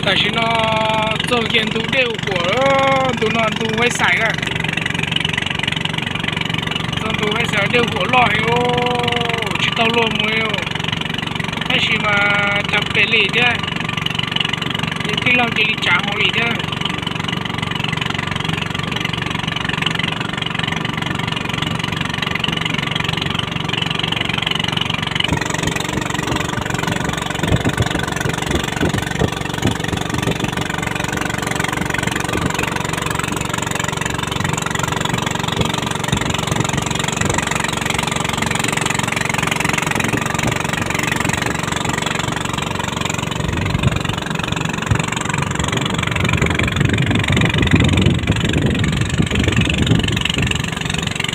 Tam sim no txog kiag ntu dej huam, ntu no ntu Huaib Xais na. Txog ntu Huaib Xais dej huam loj heev, tsis tau luag mus li. Tab sis mas tag pem li thiab, tij laug cia li tsav mus li thiab.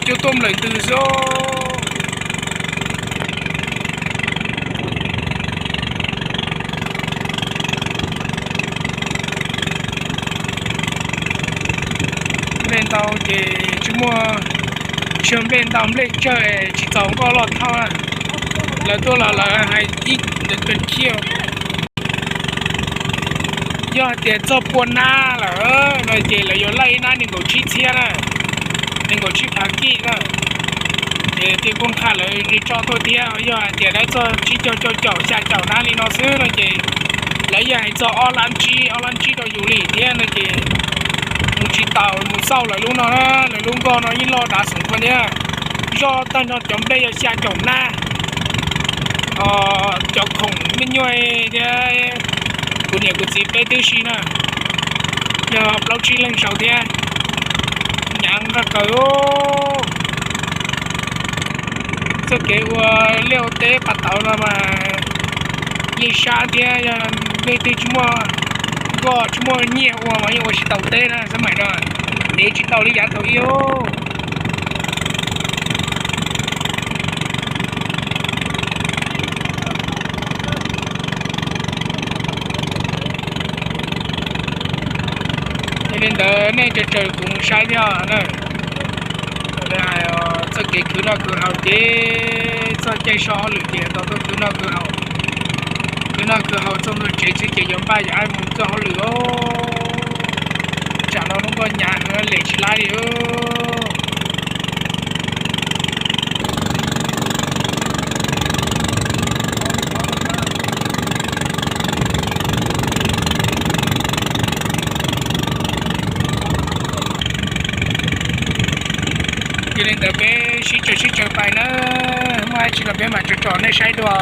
Cua tuaj nplawm ntws xwb. Nplej ntau ces tsis muaj, tsis muaj nplej ntau, nplej tsawg tsis txaus nkoj loj thauj na. Lawv tuaj los lawv hais ib ntawd khiav. Yog hais tias txog pua nab lawm no ces lawv yuav laij ib nab nees nkaum tsib txhiab na, nees nkaum tsib phav kij na. Ces thiaj kuj qha lawv li tso tuaj thiab. Yog hais tias dab txog tsib caug, caum, xya caum nab li no xwb no ces lawv yeej hais txog ob lab tsib, ob lab tsib rau yus li thiab no ces mus tsis taus, mus xauj lawv lub no, lawv lub nkoj no yeej loj dav xeem kua thiab. Zoj tag nrho cov nplej yog xya caum nab, cov khoom me nyuam thiab kuv niam kuv txiv peb twb si na, yog plaub tsib leeg sau thiab. Hnyav nqaj qaws. Txoj kev ua liaj ua teb pas tauv no mas yeej sab thiab, yog leej twg tsis muaj nkoj tsis muaj nyiaj ua mas yeej ua tsis tau teb na, xab maim no dev tsis tau li yav thaum ub. Yog li ntawd nej tsaws tsaws kuv mus saib thiab na. Txoj kev khwv noj khwv haus ces txoj caij so hauj lwm ces tau tuaj khwv noj khwv haus. Khwv noj khwv haus txog ntua tsev xwb ces yuav npaj yuav mus txog hauj lwm os. Tsam no lub nkoj hnyav heev lem tsis laib li. Yog li ntawd peb sib tsaws sib tsaws pais na, muaj dab tsi los peb mam tsom tsom nej saib dua.